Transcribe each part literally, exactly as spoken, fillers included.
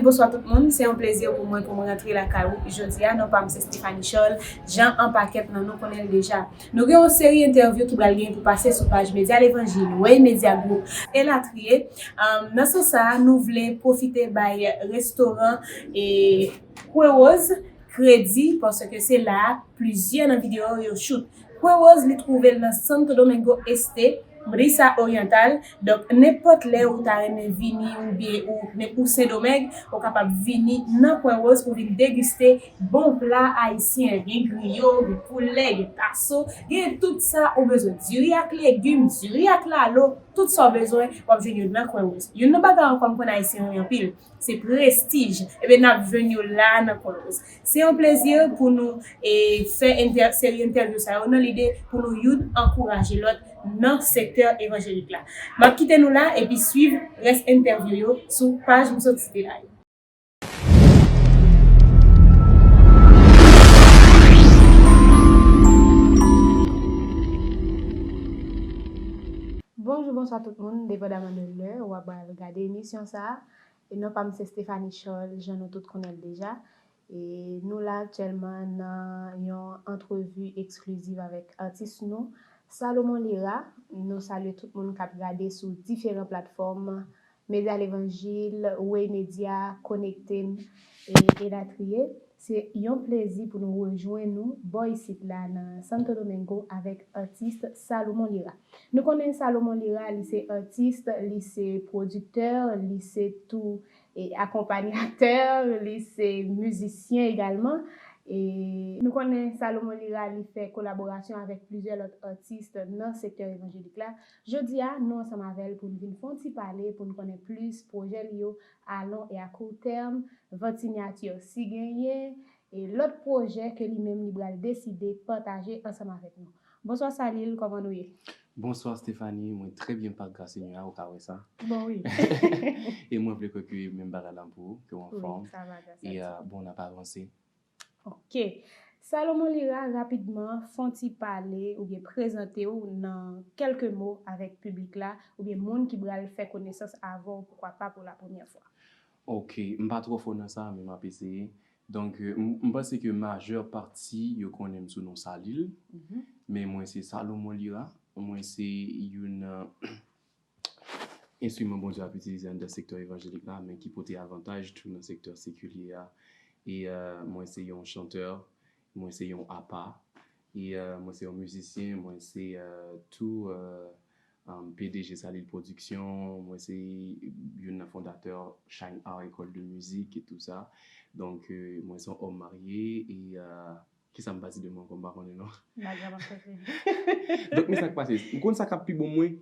Bonswa tout moun, se yon plezi pou mwen pou mwen rantre lakay ou jodi a. Non pa m se Stephanie Charles, jan an pakèt nan nou konnen l deja. Nou gen yon seri entèvyou ki pral gen pou pase sou paj Medya Levanjil, Way Media Group, elatriye. Um, nan sans sa a, nou vle pwofite bay restoran e Kwen Woz kredi, paske se la a plizyè nan videyo yo choute. Kwen Woz, li twouve l nan Santo Domingo Este, Brisa Oriental. Donk, nenpòt lè ou ta renmen vini oubyen ou, ou Sendomeng, ou kapab vini nan Kwen Woz pou vin degiste bon pla ayisyen. Gen griyo, gen poulè, gen taso, gen tout sa ou bezwen. Diri ak legim, diri ak lalo, tout sa w bezwen, w ap jwenn yo nan Kwen Woz. Youn nan bagay ankò m konn ayisyen renmen anpil, se prestij. Ebyen, n ap jwenn yo la nan Kwen Woz. Se yon plezi pou nou e, fè entè, seri entèvyou sa yo nan lide pou nou youn ankouraje lòt nan sektè evanjelik la. M ap kite nou la epi swiv rès entèvyou yo sou paj m sot site la yo. Bonjou, bonswa tout moun, depandaman de lè w ap al gade emisyon sa a. E non pa m se Stephanie Charles, jan nou tout konnen l deja. E nou la aktyèlman nan yon antrevi eksklizif avèk atis nou, Salomon Lira. Nou salye tout moun k ap gade sou diferan platfòm, Medya Levanjil, Way Media, Konekte M, e elatriye. Se yon plezi pou nou rejwenn nou bò isit la nan Santo Domingo avèk atis Salomon Lira. Nou konnen Salomon Lira, li se atis, li se pwodiktè, li se tou e akonpanyatè, li se mizisyen egalman. E nou konnen Salomon Lira, li fè kolaborasyon avèk plizyè lòt atis nan sektè evanjelik la. Jodi a, nou ansanm avè l pou n vin fè yon ti pale, pou n konnen plis pwojè li yo, a long e a kou tèm, vant sinyati si genyen, e lòt pwojè ke li menm li pral deside pataje ansanm avèk nou. Bonswa Salil, kòman nou ye? Bonswa Stephanie, mwen trè byen pa gras Senyè a, ou ka wè sa. Bon, wi. E mwen vle kwè ke menm bagay la pou ou, ke w anfòm. Wi, sa va, gras a Dye. E, euh, bon, n ap avanse. Ok. Salomon Lira, rapidman, fè yon ti pale oubyen prezante w nan kèlke mo avèk piblik la, oubyen moun ki pral fè konesans avè w, poukwa pa pou la premyè fwa. Ok, m pa twò fò nan sa, men m ap eseye. Donk, euh, m, m panse ke majè pati yo konnen m sou non Salil, mhm, men mwen se Salomon Lira, mwen se youn, euh, enstriman Bondye ap itilize anndan sektè evanjelik la, men ki pote avantaj tou nan sektè sekilye a. E, euh, mwen se yon chantè, mwen se yon apa, e, euh, mwen se yon mizisyen, mwen se, euh, tou, euh, um, P D G Salil Production, mwen se youn nan fondatè Shine Art École de Musique et tout ça. Donk, euh, mwen se yon òm marye e, euh, kisa m pa di de mwen ankò, m pa konnen non. Bagay m ap chèche. Donk, men sa k pase. M konn sa k ap pi bon mwen.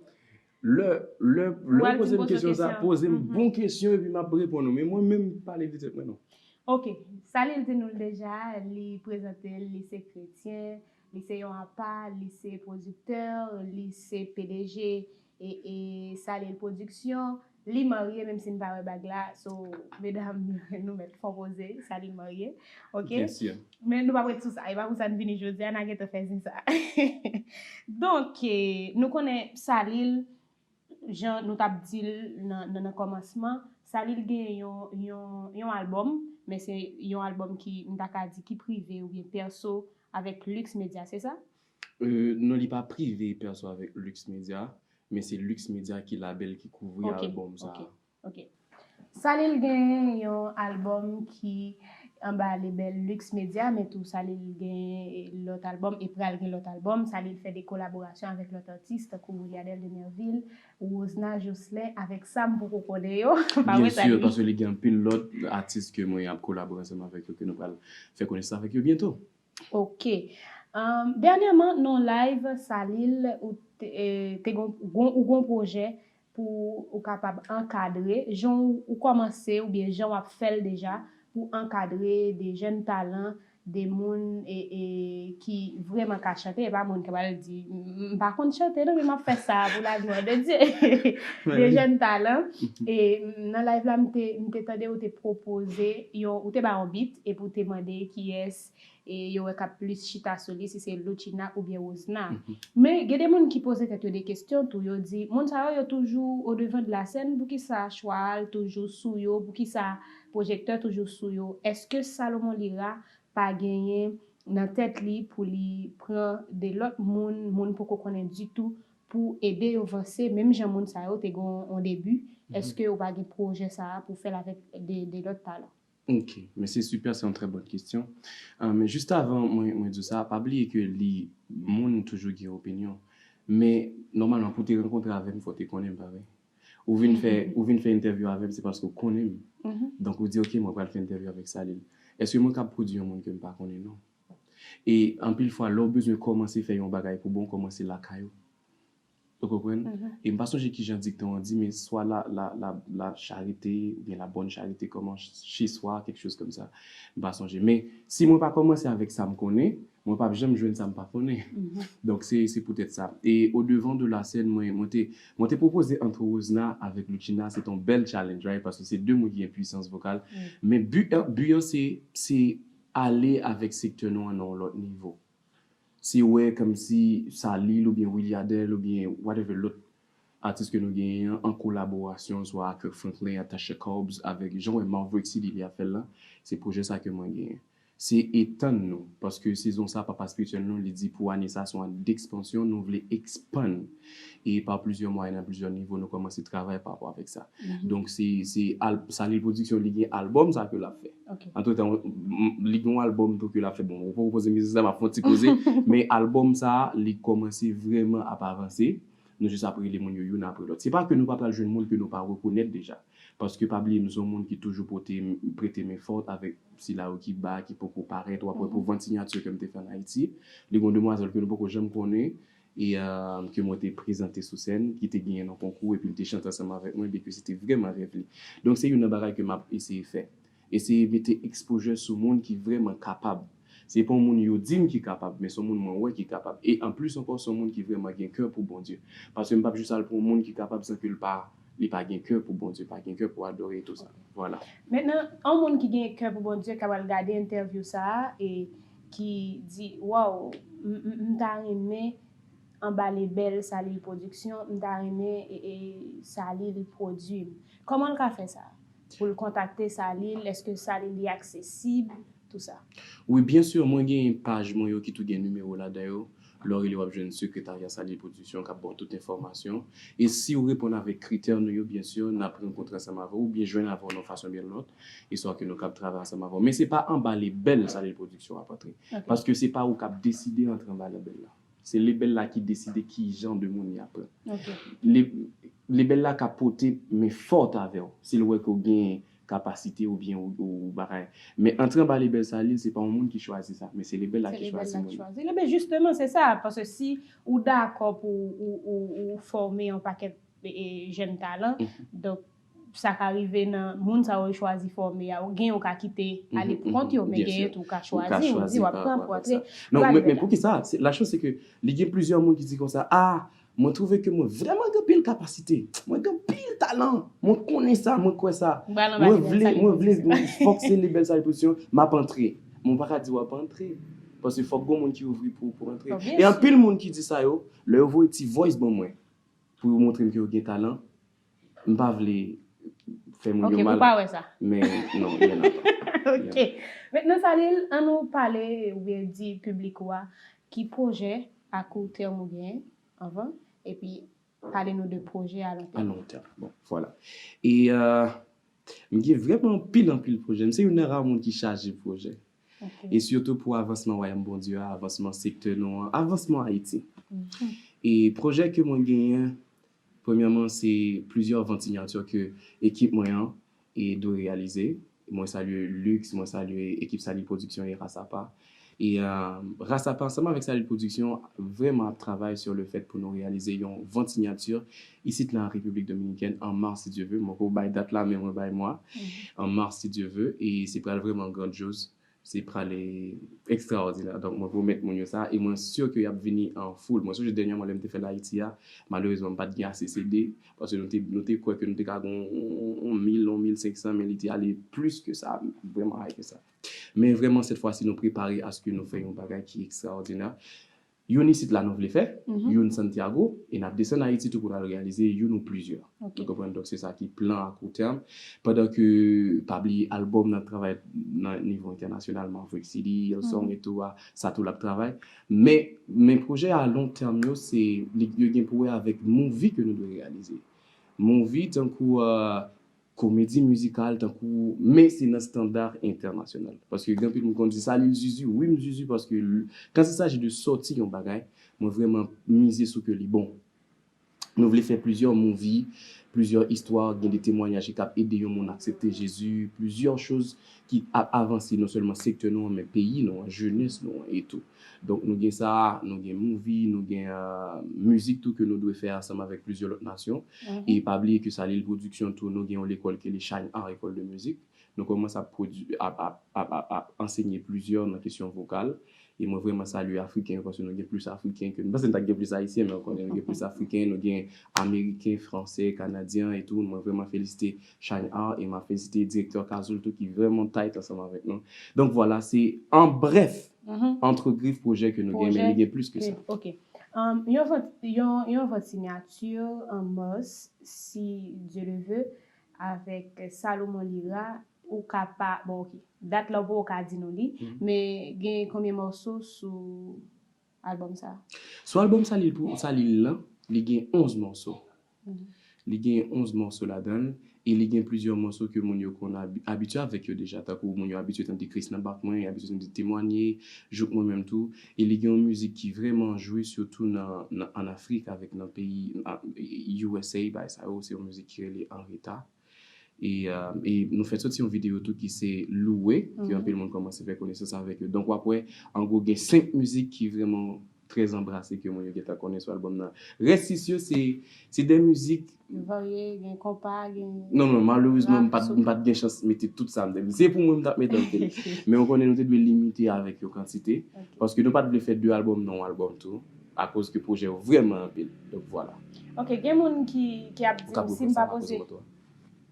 Lè, lè, lè w poze m kesyon sa, poze m bon kesyon epi m ap reponn ou. Men mwen menm, m pale de tèt mwen non. Ok, Salil di nou l deja, li prezante l, li se kretyen, li se yon apa, li se pwodiktè, li se P D G e, e Salil Production, li marye, menm si n pa wè bag la, so, medam, nou mèt fè yon poze, Salil marye, ok? Byen si. Men nou p ap ret sou sa, e pa pou sa n vini jodi a, n a gentan fè zen sa. Donk, e, nou konnen Salil, jan nou t ap di l nan, nan, nan kòmansman, Salil gen yon, yon, yon albòm, men se yon albòm ki, m ta ka di, ki prive oubyen pèso avèk Lux Media, se sa? Euh, non, li pa prive pèso avèk Lux Media, men se Lux Media ki labèl ki kouvri albòm sa a. Ok, ok. Salil gen yon albòm ki anba labèl Lux Media, men tou Salil gen lòt albòm e pral gen lòt albòm. Salil fè de kolaborasyon avèk lòt atis, tankou Williadel Demervil, Rosna Jocelyn, avèk sa m poko konnen yo. Pa vre, Salil? Byen si, paske li gen anpil lòt atis ke mwen ap kolabore ansanm avèk yo, ke nou pral fè konesans avèk yo byento. Ok. Um, dènyèman, nan live, Salil, ou te, eh, te gon, gon, ou gon pwojè pou ou kapab ankadre, jan ou, ou kòmanse oubyen jan w ap fè l deja, pou ankadre de jèn talan, de moun e, e, ki vrèman ka chante, e pa moun ki pral di, "M, m pa konn chante non, men m ap fè sa pou laglwa de Dye." De jèn talan. E nan live la, m te, m te tande ou te pwopoze, yon, ou te ba yon beat, epi ou te mande kiyès e yo wè k ap plis chita sou li, si se Loutchina oubyen Rosna. Mhm. Men gen de moun ki poze tèt yo de kesyon tou, yo di, moun sa yo, yo toujou o devan de la sèn, poukisa chwa a toujou sou yo, poukisa pwojektè toujou sou yo, èske Salomon Lira pa genyen nan tèt li pou li pran de lòt moun, moun poko konnen ditou, pou ede yo vanse, menm jan moun sa yo te gen yon debi? Èske ou pa gen pwojè sa a pou fè l avèk de, de lòt talan? Ok, men se super, se yon trè bòn kesyon. Uh, men jis avan mwen, mwen di sa, pa bliye ke li, moun toujou gen opinyon. Men nòmalman, pou te rankontre avè m, fò te konnen m, pa vre? Ou vin fè, ou vin fè entèvyou avè m, se paske ou konnen m. Donk ou di, ok, mwen pral fè entèvyou avèk Salil. Èske mwen kab pwodui yon moun ke m pa konnen? Non. E anpil fwa, lè w bezwen kòmanse fè yon bagay pou bon, kòmanse lakay ou. Ou konprann? E m pa sonje kijan dikton an di, men soit la, la, la, la charité, oubyen la bonne charité commence chez soi, quelque chose comme ça. M pa sonje. Men si mwen pa kòmanse avèk sa m konnen, mwen p ap janm jwenn sa m pa konnen. Donk se, se poutèt sa. E au devant de la scène, mwen, mwen te, mwen te pwopoze entre Rosena avèk Lucina, se te yon bèl challenge, right? Paske se de moun ki gen pwisans vokal. Men bi, bi an se, se ale avèk sektè nou an nan yon lòt nivo. Se wè kòmsi Salil oubyen Williadel oubyen whatever lòt atis ke nou genyen an, an kolaborasyon, swa a Kirk Franklin, a Tasha Cobbs, avèk jan wè Maverick City li ap fè l la, se pwojè sa ke mwen genyen. Se etann nou, paske sezon sa, papa espirityèl nou, li di pou ane sa, se yon ane d'expansion, nou vle ekspann. E pa plizyè mwayen, nan plizyè nivo, nou kòmanse travay pa rapò avèk sa. Donk, se, se al, Salil Production, li gen albòm sa ke l ap fè. Antretan, m- m- li gen yon albòm tou ke l ap fè. Bon, ou poko poze m kesyon sa, m ap fè yon ti koze. Men albòm sa, li kòmanse vrèman ap avanse. Nou jis ap rele moun yo youn apre lòt. Se pa ke nou pa pral jwenn moun ke nou pa rekonèt deja. Paske pa bliye, m se yon moun ki toujou pote, prete men fòt avèk sila yo ki ba, ki poko parèt. W ap wè pou vant sinyati ke m te fè an Ayiti, li gen yon demwazèl ke nou poko janm konnen, e ke mwen te prezante sou sèn, ki te genyen nan konkou, epi li te chante ansanm avèk mwen, byenke se te vrèman rèv li. Donk, se youn nan bagay ke m ap eseye fè. Eseye mete ekspoze sou moun ki vrèman kapab. Se pa yon moun yo di m ki kapab, men se yon moun mwen wè ki kapab. E anplis ankò, se yon moun ki vrèman gen kè pou Bondye. Paske m p ap jis al pou yon moun ki kapab san ke l pa, li pa gen kè pou Bondye, pa gen kè pou adore e tou sa. Vwala. Mentnan, yon moun ki gen kè pou Bondye ka pral gade entèvyou sa a e ki di, waw, m, m, m ta renmen anba lebèl Salil Production, m ta renmen e, e, Salil pwodui m. Kòman l ka fè sa? Pou l kontakte Salil, èske Salil li aksesib, tou sa? Wi, byen si, mwen gen paj mwen yo ki tou gen nimewo ladan yo. Lè w rele, w ap jwenn sekretarya Salil Production k ap ba w tout enfòmasyon. E si w reponn avèk kritè nou yo, byen si, n ap rankontre ansanm avè w oubyen jwenn avè w nan yon fason oubyen lòt. E swa ke nou kab travay ansanm avè w. Men se pa anba lebèl Salil Production w ap antre. Paske se pa ou k ap deside antre anba lebèl la. Se lebèl la ki deside ki jan de moun y ap pran. Le- Lebèl la ka pote men fòt avè w, si l wè ke w gen kapasite oubyen ou, ou bagay. Men antre anba lebèl Salil, se pa yon moun ki chwazi sa, men se lebèl la ki chwazi moun. Chwazi. Ebyen, jisteman, se sa. Paske si ou dakò pou ou, ou, ou fòme yon pakèt e, e, jèn talan, donk, sa ka rive nan moun sa yo chwazi fòme a. Gen yo ka kite ale pou kont yo, men gen yo tou ka chwazi, ou di w ap pran pou antre. Non, men, men poukisa? La chose, c'est que li gen plizyè moun ki di konsa, ah, mwen twouve ke mwen vrèman gen pil kapasite. Mwen gen pil talan. Mwen konnen sa, mwen kwè sa. Mwen vle, mwen vle, fòk se lebèl Salil Production, m ap antre. Men w pa ka di w ap antre. Paske fòk gen moun ki ouvri pou, pou antre. E anpil moun ki di sa yo, lè yo voye ti voice ban mwen, pou yo montre m ke yo gen talan, m pa vle fè moun yo mal. Ok, ou pa wè sa. Men non, men non. Ok. Mentnan, Salil, ann nou pale oubyen di piblik ou a ki pwojè a kou tèm ou genyen anvan, epi pale nou de pwojè a lon tèm. A lon tèm. Bon, vwala. E, euh, m gen vrèman anpil, anpil pwojè. M se youn nan ra moun ki chaje pwojè. E sitou pou avansman Wayòm Bondye a, avansman sektè nou an, avansman Ayiti. E pwojè ke mwen genyen, premyèman, se plizyè vant sinyati ke ekip mwen an e dwe reyalize. Mwen salye Lux, mwen salye ekip Salil Production e Rasapa. E, euh, Rasapa, ansanm avèk Salil Production, vrèman ap travay sur le fait pou nou reyalize yon vant sinyati isit la an Repiblik Dominikèn, an mas, si Dye ve. Mwen poko bay dat la, men mwen bay mwa. An mas, si Dye ve. E se pral vrèman grandyoz. Se prale ekstraòdinè. Donk, mwen pwomèt moun yo sa, e mwen si ke y ap vini an foul. Mwen sonje dènyèman, lè m te fè l Ayiti a, malerezman, m pa t gen ase C D, paske nou te, nou te kwè ke nou te ka gen yon, yon, yon mil, yon mil senk san, men li te ale plis ke sa, vrèman high ke sa. Men vrèman, sèt fwa si, nou prepare aske nou fè yon bagay ki ekstraòdinè. Youn isit la nou vle fè, youn Santiago, e n ap desann Ayiti tou pou n al reyalize youn ou plizyè. Ou konprann? Donk, se sa ki plan a kou tèm. Pandan ke, pa bliye, albòm nan, travay nan nivo entènasyonal, Maverick City, Hillsong e tou a, sa tou l ap travay. Men, men pwojè a lon tèm yo, se, li, yo gen pou wè avèk movie ke nou dwe reyalize. Movie tankou, euh, komedi mizikal, tankou, men se nan estanda entènasyonal. Paske gen anpil moun konn di, "Sa li Zuzu?" Wi, m Zuzu, paske l-, kan il s'agit de sòti yon bagay, mwen vrèman mize sou ke li bon. Nou vle fè plizyè movie, plizyè istwa, gen de temwayaj ki kab ede yon moun aksepte Jezi, plizyè choz ki ap avanse non sèlman sektè nou an, men peyi nou an, jenès nou an e tou. Donk, nou gen sa, nou gen movie, nou gen, euh, mizik tou ke nou dwe fè ansanm avèk plizyè lòt nasyon. E pa bliye ke Salil Production tou, nou gen yon lekòl ki rele Shine Art École de Musique. Nou kòmanse ap pwodui-, ap, ap, ap, ap, ap ansenye plizyè nan kesyon vokal. E mwen vrèman salye Afriken yo, paske nou gen plis Afriken ke, m panse n ta gen plis Ayisyen, men ou konnen nou gen plis Afriken, nou gen Ameriken, Franse, Kanadyen e tou. Mwen vrèman felisite Shine Art e m ap felisite direktè Kazoul tou ki vrèman tight ansanm avèk nou. Donk vwala, se an brèf, antre grif pwojè ke nou gen, men li gen plis ke sa. Ok. Um, yon vant, yon, yon vant siyati an mas, si Dieu le veut, avèk Salomon Lira, ou ka pa, bon, ok. Dat la, ou poko ka di nou li, men gen konbyen mòso sou albòm sa? Sou albòm Salil pou, Salil lan, li gen onz mòso. Li gen onz mòso ladan l, e li gen plizyè mòso ke moun yo konn abi-, abitye avèk yo deja, tankou moun yo abitye tande Kris nan bak mwen, yo abitye tande Temwanye, Jouk mwen menm tou, e li gen yon mizik ki vrèman jwe sitou nan, nan, ann Afrik avèk nan peyi, a, U S A, bagay sa yo, se yon mizik ki rele An Reta. E, euh, e nou fèk sòti yon videyo tou ki se Louwe, ke anpil moun kòmanse fè konesans avèk yo. Donk, w ap wè, an gwo, gen senk mizik ki vrèman trè anbrase ke moun yo gentan konnen sou albòm nan. Rès sis yo, se, se de mizik. Varye, gen konpa, gen... Non, non, malerezman, m pa t, m pa t gen chans mete tout sa m te. Se pou mwen m t ap mete anpil. Men ou konnen nou te dwe limite avèk yon kantite. Paske nou pa t vle fè de albòm nan yon albòm tou. Akoz ke pwojè yo vrèman anpil. Donk, vwala. Ok, gen moun ki, ki ap di m, si m pa poze,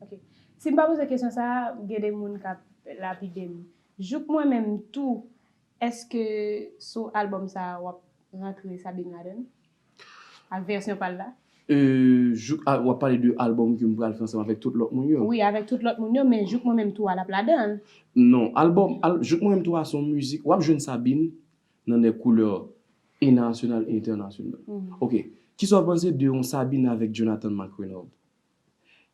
ok. Si m pa poze kesyon sa a, gen de moun k ap lapide m. Jouk mwen menm tou, èske sou albòm sa a w ap rantre Sabine ladan l? Ak vèsyon pa l la? Euh, jouk, a, w ap pale de albòm ke m pral fè ansanm avèk tout lòt moun yo? Wi, avèk tout lòt moun yo, men Jouk mwen menm tou a l ap ladan l. Non, albòm, al-, Jouk mwen menm tou a se yon mizik, w ap jwenn Sabine nan de koulè e nasyonal e entènasyonal. Ok, kisa w panse de yon Sabine avèk Jonathan McReynolds?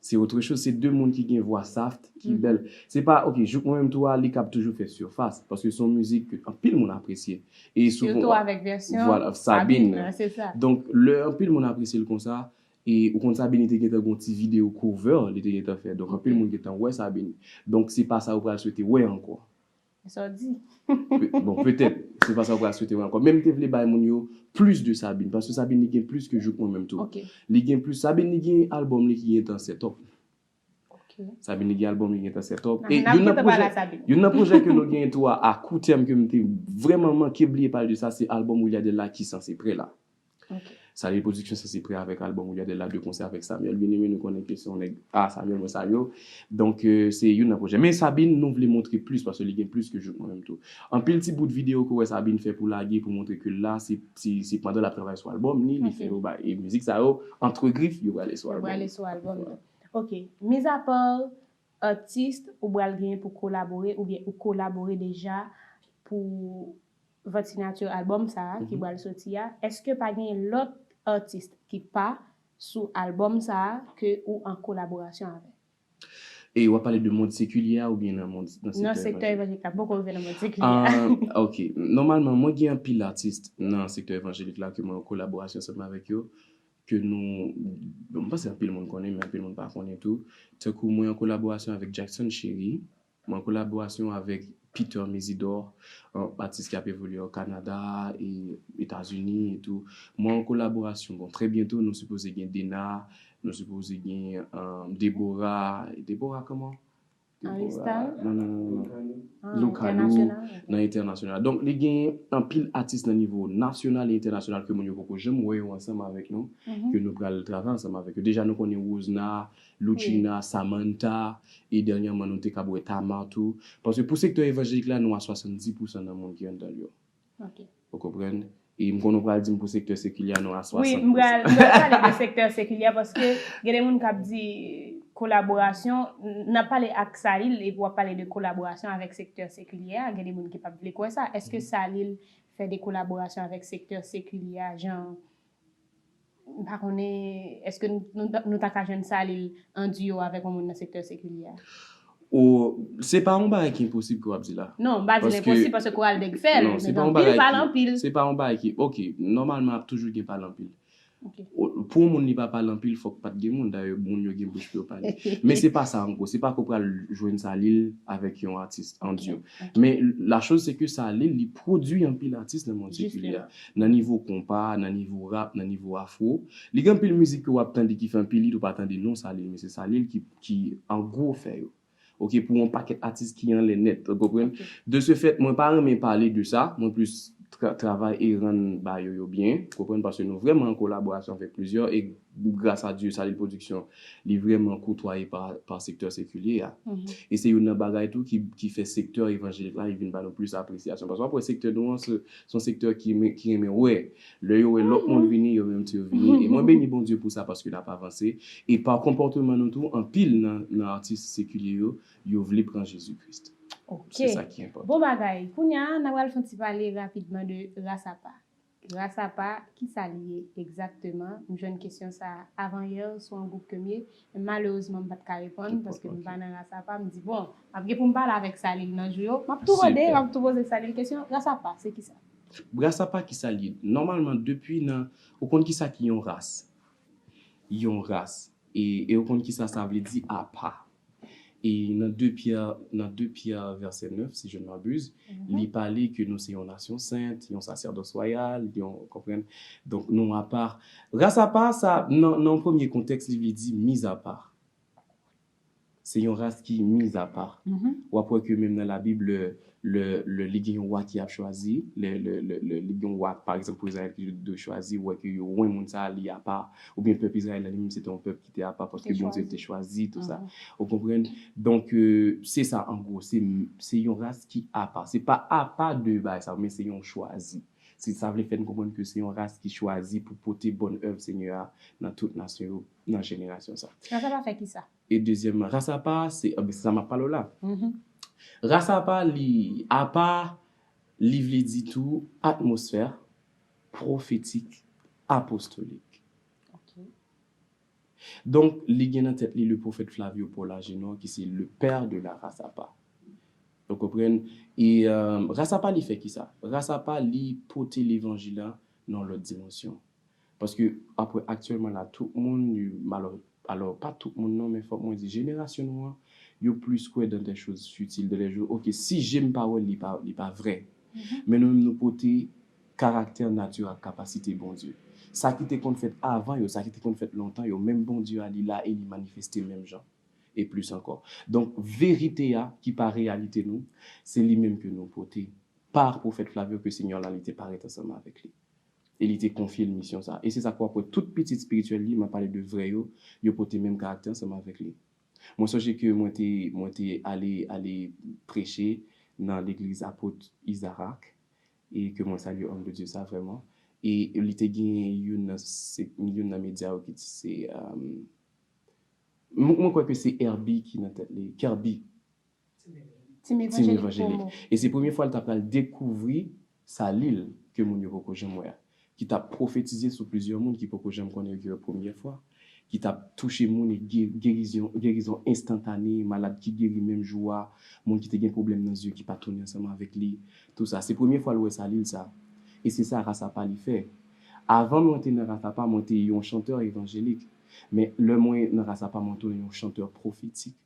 Se otre choz, se de moun ki gen vwa saft, ki bèl. Se pa, ok, Jouk mwen menm tou a, li kab toujou fè sifas, paske se yon mizik ke anpil moun apresye. E souvan, sitou avèk vèsyon, vwala, Sabine, Sabine nan, se sa. Donk, lè anpil moun apresye l konsa, e ou konn Sabine, li te gentan gen yon ti videyo cover, li te gentan fè. Donk, anpil moun gentan wè Sabine. Donk, se pa sa ou pral swete wè ankò. Sa w di. Pe-, bon, petèt, se pa sa w pral swete wè ankò. Men m te vle bay moun yo plis de Sabine, paske Sabine li gen plis ke Jouk mwen menm tou. Ok. Li gen plis, Sabine li gen albòm li ki gentan set up. Ok. Sabine li gen albòm li gentan set up. E youn nan pwojè, youn nan pwojè ke nou gen tou a, a kou tèm ke m te vrèman manke bliye pale de sa, se albòm Williade la ki sanse prè la. Ok. Salil Production sanse prè avèk albòm Williade la, de konsè avèk Samuel Bien-Aimé, nou konnen ke se yon nèg, ah, Samuel, mwen salye w. Donk, euh, se youn nan pwojè. Men Sabine, nou vle montre plis, paske li gen plis ke Jouk mwen menm tou. Anpil ti bout videyo ke w wè Sabine fè pou lage, pou montre ke la, se, se, se pandan l ap travay sou albòm li, li fè yo bay. E mizik sa yo, antre grif, yo prale sou albòm. Yo prale sou albòm nan. Ok. Mizapa atis ou pral genyen pou kolabore, oubyen ou kolabore deja pou vant siyati albòm sa a ki pral soti a, èske pa gen lòt atis ki pa sou albòm sa a ke ou an kolaborasyon avèk? E w ap pale de mond sekilye a oubyen nan mond, nan sektè evanjelik? Nan sektè evanjelik la, m poko rive nan mond sekilye a. Ah, ok. Nòmalman, mwen gen anpil atis nan sektè evanjelik la ke mwen an kolaborasyon ansanm avèk yo, ke nou, bon, m panse anpil moun konnen, men anpil moun pa konnen tou. Tankou mwen an kolaborasyon avèk Jackson Chéry, mwen an kolaborasyon avèk Peter Mesidor, yon atis ki ap evolye o Kanada e Etazini e tou. Mwen an kolaborasyon, bon, trè byento, nou sipoze gen Dena, nou sipoze gen, euh, Deborah, Deborah kòman? Deborah. Arista? Non, non, non, non. Ah, Lucanou, entènasyonal, ok. Nan entènasyonal. Donk, li gen anpil atis nan nivo nasyonal e entènasyonal ke moun yo poko janm wè yo ansanm avèk nou, ke nou pral travay ansanm avèk yo. Deja, nou konnen Rosena, Lucina, Samantha, e dènyèman, nou te kab wè Tamar tou. Paske pou sektè evanjelik la, nou a swasanndis pousan nan moun ki anndan l yo. Ok. Ou konprann? E m konnen w pral di m pou sektè sekilye a, non, a wi, m pral, m pral pale de sektè sekilye a paske gen de moun k ap di kolaborasyon, n ap pale ak Salil epi w ap pale de kolaborasyon avèk sektè sekilye a, gen de moun ki p ap vle kwè sa. Èske Salil fè de kolaborasyon avèk sektè sekilye a, jan, m pa konnen, èske nou, nou, nou ta ka jwenn Salil an diyo avèk yon moun nan sektè sekilye a? O, se pa yon bagay ki enposib ke w ap di la. Non, m pa di l enposib paske Koral Dèk fè l, men gen anpil pale anpil. Se pa yon bagay ki, ok, nòmalman ap toujou gen pale anpil. Pou yon moun li pa pale anpil, fòk pa t gen moun, dayè moun yo gen bouch pou yo pale. Men se pa sa an gwo, se pa ke w pral jwenn Salil avèk yon atis an diyo. Men la chose se ke Salil li pwodui anpil atis nan mond sekilye a. Nan nivo konpa, nan nivo rap, nan nivo afro. Li gen anpil mizik ke w ap tande ki fè anpil hit ou pa tande non Salil, men se Salil ki, ki an gwo fè yo. Ok, pou yon pakèt atis ki anlè nèt, ou konprann? De ce fait, mwen pa renmen pale de sa, mwen plis tra, travay e rann bagay yo, yo byen, ou konprann? Paske nou vrèman an kolaborasyon avèk plizyè, e gras a Dye, Salil Production, li vrèman koutwaye pa, pa sektè sekilye a. E se youn nan bagay tou ki, ki fè sektè evanjelik la, li vin ba nou plis apresyasyon. Paske w ap wè sektè nou an, se, se yon sektè ki, ki renmen wè. Lè yo wè lòt moun vini, yo menm tou yo vini. E mwen beni Bondye pou sa paske n ap avanse. E pa konpòteman nou tou, anpil nan, nan atis sekilye yo, yo vle pran Jezi Kris. Se sa ki enpòtan. Bon bagay. Kounye a, n a pral fè yon ti pale rapidman de Rasapa. Rasapa, ki sa l ye egzakteman? M jwenn kesyon sa a avan yè sou yon gwoup ke m ye. Men malerezman, m pa t ka reponn paske m pa nan Rasapa. M di, bon, m ap gen pou m pale avèk Salil nan jou yo. M ap tou mande, m ap tou poze Salil kesyon. Rasapa, se ki sa? Rasapa ki sa l ye? Nòmalman, depi nan, ou konn ki sa ki yon ras? Yon ras. E, e ou konn ki sa sa vle di apa. E nan de Pyè, nan de Pyè vèsè nèf, si je ne m'abuse, li pale ke nou se yon nasyon sent, yon sasèdòs wayal, yon, konprann? Donk nou apa. Ras apa, sa, nan, nan yon premye kontèks, li vle di mizapa. Se yon ras ki mizapa. W ap wè ke menm nan Labib, lè, lè, lè li gen yon wa ki ap chwazi, lè, lè, lè, lè li gen yon wa, pa egzanp, pou Izrayèl ki dwe chwazi, ou wè ke yo wen moun sa a, li apa, oubyen pèp Izrayèl la, li menm, se te yon pèp ki te apa, paske Bondye te chwazi, tou sa. Ou konprann? Donk, euh, se sa, an gwo, se, se yon ras ki apa. Se pa apa de bagay sa, men se yon chwazi. Se sa vle fè n konprann ke se yon ras ki chwazi pou pote bòn èv Senyè a nan tout nasyon yo, nan jenerasyon sa. Ras apa fè ki sa? E dezyèmman, ras apa, se, anben, se sa m ap pale w la. Ras apa, li, apa, li vle di tou atmosfè pwofetik, apostolik. Donk, li gen nan tèt li le pwofèt Flavio Paul Agénor, ki se le père de la race apa. Ou konprann? E, euh, ras apa, li fè ki sa? Ras apa, li pote levanjil la nan lòt dimansyon. Paske, apre, aktyèlman la, tout moun, yo, alò, alò, pa tout moun non, men fòk mwen di, jenerasyon nou an, yo plis kwè dans des choses futiles, dans les choses, ok, si je m pa wè l, li pa, li pa vrè. Men nou menm, nou pote karaktè, nati ak kapasite Bondye. Sa ki te konn fèt avan yo, sa ki te konn fèt lontan yo, menm Bondye a, li la e li manifeste menm jan. E plis ankò. Donk, verite a, ki pa reyalite nou, se li menm ke nou pote. Pa pwofèt Flavio ke Senyè la, li te parèt ansanm avèk li. E li te konfye l misyon sa. E se sa k w ap wè tout pitit espirityèl li, m ap pale de vrè yo, yo pote menm karaktè ansanm avèk li. Mwen sonje ke mwen te, mwen te ale, ale preche nan legliz Apot Isaac, e ke mwen salye òm de Dye sa vrèman. E li te gen youn nan se, youn nan medya yo ki se, euh, mwen, mwen kwè ke se Herbie ki nan tèt li, Kerby. Team Evangelik. E se premye fwa l ta pral dekouvri Salil ke moun yo poko janm wè a. Ki t ap pwofetize sou plizyè moun ki poko janm konnen yo ki wè premyè fwa. Ki t ap touche moun e ge-, gerizyon, gerizyon enstantane, malad ki geri menm jou a, moun ki te gen pwoblèm nan zye ki pa tounen ansanm avèk li. Tou sa. Se premye fwa l wè Salil sa. E se sa ras apa li fè. Avan mwen te nan ras apa, mwen te yon chantè evanjelik. Men lè mwen nan ras apa, mwen tounen yon chantè pwofetik.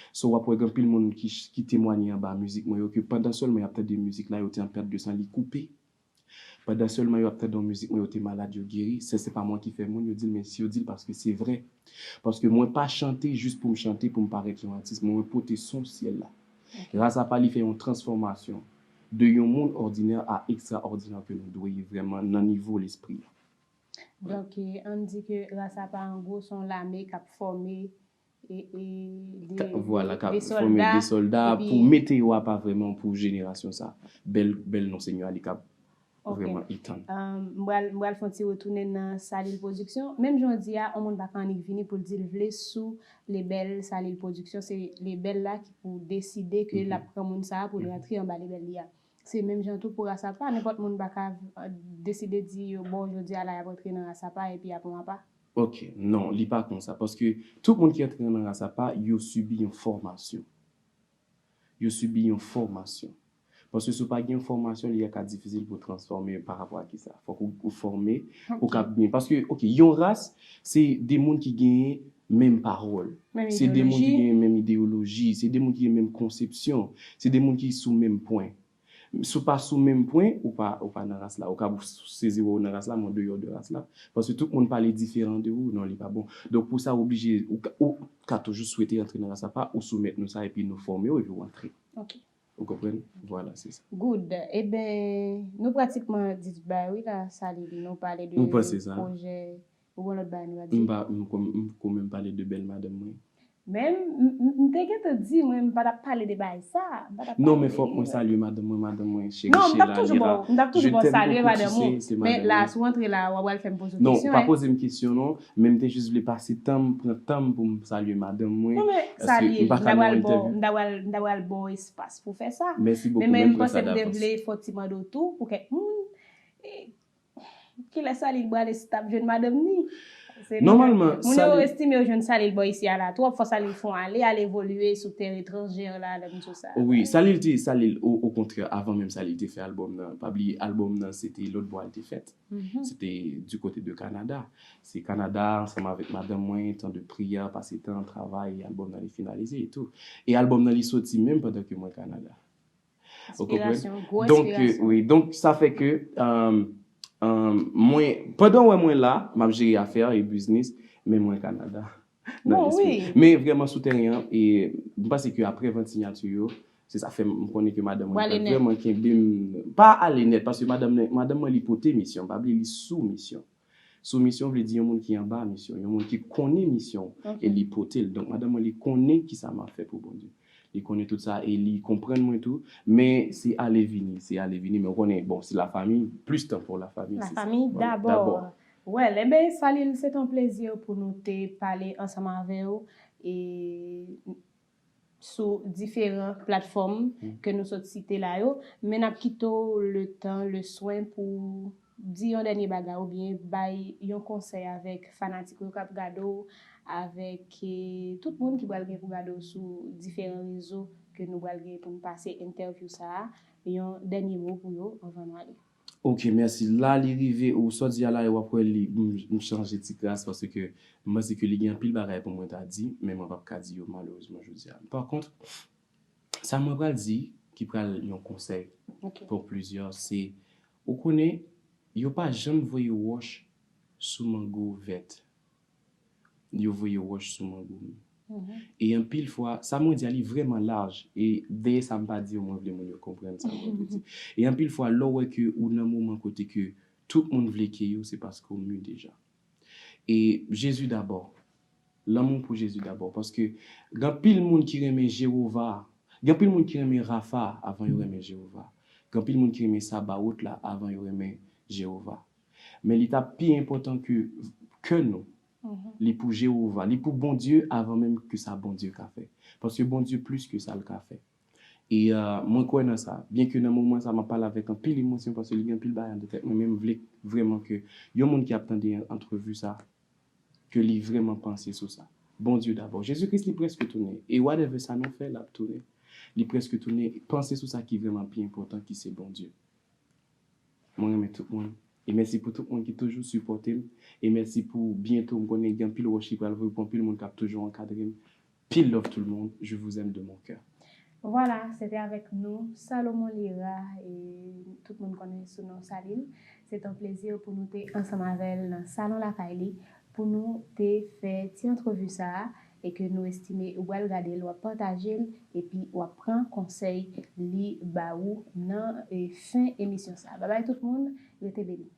So, w ap wè gen anpil moun ki, ki temwanye anba mizik mwen yo, ke pandan sèlman y ap tande mizik la, yo te an pèt de san, li koupe. Pandan sèlman yo ap tande yon mizik mwen, yo te malad, yo geri. Se, se pa mwen ki fè moun, yo di l, men si yo di l, paske se vrè. Paske mwen pa chante jis pou m chante, pou m parèt yon atis, men mwen pote son syèl la. Ras apa li fè yon transfòmasyon de yon moun òdinè a ekstraòdinè ke nou dwe ye vrèman nan nivo lespri a. Donk, ann di ke ras apa, an gwo, se yon lame k ap fòme e, e de, vwala, k ap fòme de sòlda pou mete yo apa vrèman pou jenerasyon sa. Bèl, bèl non Senyè a, li k ap Ok. Vrèman, li tann. Um, m pral, m pral fè yon ti retounen nan Salil Production. Menm jan w di a, yon moun pa ka annik vini pou l di l vle sou lebèl Salil Production. Se lebèl la ki pou deside ke l ap pran moun sa a pou l rantre anba lebèl li a. Se menm jan tou pou Ras Apa. Nenpòt moun pa ka, uh, deside di yo, bon, jodi a la, y ap rantre nan Ras Apa epi y ap pran apa. Ok, non, li pa konsa. Paske tout moun ki antre nan Ras Apa, yo sibi yon fòmasyon. Yo sibi yon fòmasyon. Paske si w pa gen yon fòmasyon, li ka difisil pou w transfòme pa rapò a kisa. Fòk ou, ou fòme, ou ka byen. Paske, ok, yon ras, se de moun ki genyen menm pawòl. Se de moun ki genyen menm ideyoloji, se de moun ki gen menm konsepsyon, se de moun ki sou menm pwen. Si w pa sou menm pwen, ou pa, ou pa nan ras la. Ou ka sezi wè w nan ras la, men w deyò de ras la. Paske tout moun pale diferan de ou, non, li pa bon. Donk, pou sa, ou oblije, ou ka, ou ka toujou swete antre nan Ras Apa, ou soumèt nou sa, epi nou fòme w, epi w antre. Ok. Ou konprann? Vwala, se sa. Good. Eben, nou pratikman di bay wi la, Salil. Nou pale de pwojè. Ou gen lòt bagay nou pa di? M pa, m ko, m ko menm pale de bèl madanm mwen. Men, m, m, m te gentan di, mwen, m pa t ap pale de bagay sa. M pa t ap pale de li. Non, men fòk mwen salye madanm mwen, madanm mwen, cheri Sheila. Non, m t ap toujou ba w, m t ap toujou ba w salye madanm ou. Men la, si w antre la, w ap pral fè m poze w kesyon. Non, pa poze m kesyon, non. Men m te jis vle pase tan m, pran tan m pou m salye madanm mwen. Non, men salye l, m ta pral ba w, m ta pral, m ta pral ba w espas pou fè sa. Mèsi bokou, men m panse m te vle fè yon ti mande w tou pou kèk moun. Kilè Salil prale si t ap jwenn madanm ni? Nòmalman, moun yo estime yo jwenn Salil bò isi a la twòp, fò Salil fè yon ale, al evolye sou tè etranjè la, lè m di w sa. Wi, Salil te, Salil, o, okontrè, avan menm Salil te fè albòm nan, pa bliye albòm nan, se te lòt bò a l te fèt. Se te du côté de Canada. Se Canada, ansanm avèk madanm mwen, tan de priyè, pase tan, travay, albòm nan li finalize e tou. E albòm nan li soti menm pandan ke mwen Canada. Ou konprann? Enspirasyon, gwo enspirasyon. Donk, euh, wi, donk, sa fè ke, euh, euh, mwen, pandan w wè mwen la, m ap jere afè e biznis, men mwen Kanada. Nan lespri. Men vrèman sou tèren an, e m panse ke aprè vant siyati yo, se sa fè m konnen ke madanm mwen pral vrèman kenbe m, pa ale nèt, paske madanm, madanm mwen li pote misyon, pa bliye li sou misyon. Sou misyon vle di yon moun ki anba misyon, yon moun ki konnen misyon e li pote l. Donk, madanm mwen, li konnen kisa m ap fè pou Bondye. Li konnen tout sa e li konprann mwen tou. Men se ale vini, se ale vini. Men ou konnen, bon, se lafanmi, plis tan pou lafanmi, se sa. Lafanmi dabò. Well, eben, Salil, se te yon plezi pou nou te pale ansanm avè w. E sou diferan platfòm ke nou sot site la yo, men n ap kite w le tan, le swen pou di yon dènye bagay oubyen bay yon konsèy avèk fanatik ou yo k ap gade w, avèk, eh, tout moun ki pral gen pou gade w sou diferan rezo ke nou pral gen pou n pase entèvyou sa a, yon dènye mo pou yo anvan nou ale. Ok, mèsi. La, li rive, ou sa w di a la, e w ap wè li, m, m chanje ti kras, paske m panse ke li gen anpil bagay pou mwen ta di, men mwen p ap ka di yo, malerezman, jodi a. Pa kont, sa mwen pral di, ki pral yon konsèy pou plizyè, se, ou konnen, yo pa janm voye wòch sou mango vèt. Yo voye wòch sou mango m. E anpil fwa, sa mwen di a li vrèman laj. E dèyè sa m pa di yo, mwen vle moun yo konprann sa mwen vle di. E anpil fwa, lè w wè ke ou nan moman kote ke tout moun vle kite w, se paske w mi deja. E Jezi dabò. Lanmou pou Jezi dabò. Paske gen anpil moun ki renmen Jewova. Gen anpil moun ki renmen Rafa avan yo renmen Jewova. Gen anpil moun ki renmen Sabaot la avan yo renmen Jewova. Men li t ap pi enpòtan ke kè nou. Li pou Jewova, li pou Bondye avan menm ke sa Bondye ka fè. Paske Bondye plis ke sa l ka fè. E, euh, mwen kwè nan sa. Byenke nan moman sa, m ap pale avèk anpil emosyon paske li gen anpil bagay anndan tèt mwen, men m vle vrèman ke yon moun ki ap tande antrevi sa, ke li vrèman panse sou sa. Bondye dabò. Jezi Kris, li prèske tounen. E whatever sa nou fè, l ap tounen. Li prèske tounen. Panse sou sa ki vrèman pi enpòtan, ki se Bondye. Mwen renmen tout moun. E mèsi pou tout moun ki toujou sipòte m. E mèsi pou byento, m konnen gen anpil wòch ki pral voye pou anpil moun k ap toujou ankadre m. Pil love tout le monde. Je vous aime de mon cœur. Vwala, se te avèk nou, Salomon Lira, e tout moun konnen sou non Salil. Se te yon plezi pou nou te ansanm avè l nan salon lakay li, pou nou te fè ti antrevi sa a, e ke nou estime ou pral gade l, w ap pataje l, epi w ap pran konsèy li ba ou nan, e, fen emisyon sa a. Babay tout moun, rete beni.